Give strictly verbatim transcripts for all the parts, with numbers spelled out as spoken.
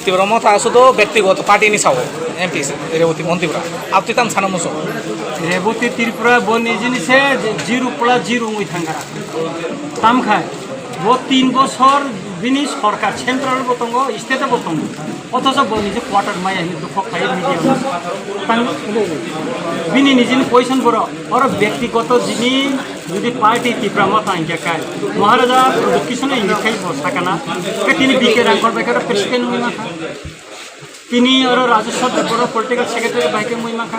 Tibra Motha sudu bektigoto party ni sao M P Reboti Mohan Tripura. Abtwi tam sana muso. Reboti Tripura bo nijini se zero plus zero wngwi thangkha. Tamkha bo tin bosor bini sorkar central bo tongo, state bo tongo. Othocho bo nije quarter maya hini dukho khai media. Tang bini nijini position boro, oro bektigoto jini jodi party Tipra Motha hingkha kai. Maharaja Pradyot Kishore hingkha kai bo sakana. Ke tini B K Rangkhol bai khe president wngwi mankha. Tini oro Raju Sardar boro political secretary bai khe wngwi mankha.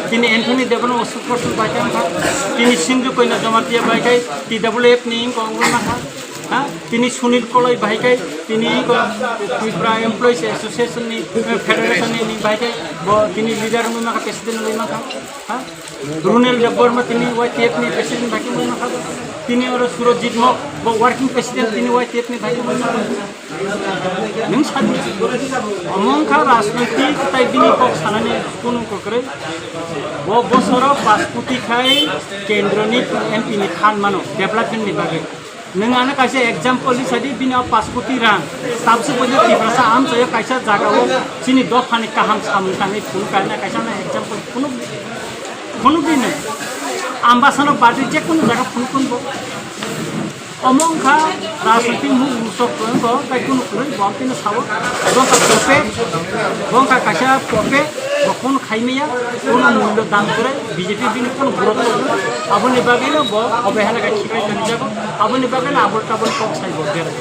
Tini Anthony Debbarma Osuk Kothur bai khe wngkha. Tini Sindhu Koina Jamatia bai khe T W F ni wngkha wngwi mankha. Ha? Tini Sunil Koloi bai khe tini ko Tripura Employees Association ni, eh, Federation ni bai khe bo tini leader wngwi mankha, president wngwi mankha. Ha? Runel Debbarma tini Y T F ni president bai khe wngwi mankha. Tini oro Surojit Mok bo working president tini Y T F ni bai khe wngwi mankha. Nwng sadi, omo wngkha rajnoitik tai bini kok sanani kunu kwkrwi. Bo bosoro pash koti khai kendroni M P ni phan mano development ni bagwi. Nwng ano kaisa example di sadi, bini o pash koti rang tabuk se boino Tiprasa amchaio kaisa jagao chini dophani kaham samung tangwi phunuk kaina kaisa ano example phunuk, phunuk di nwng. Ambasano badwi jekunu jaga phunuk phunuk bo. Omo wngkha rajniti muk musok kwrwng bo, tai kunu kwrwi bo tini sao, bo wngkha puppet, bo wngkha kaisa puppet, bo kunu khaimaya, kunu mullo dan kwrwi, B J P bini kunu gurutto kwrwi, aboni bagwino bo obehela khe khiklai tongjago, aboni bagwino abul tabul kok sai bo berai.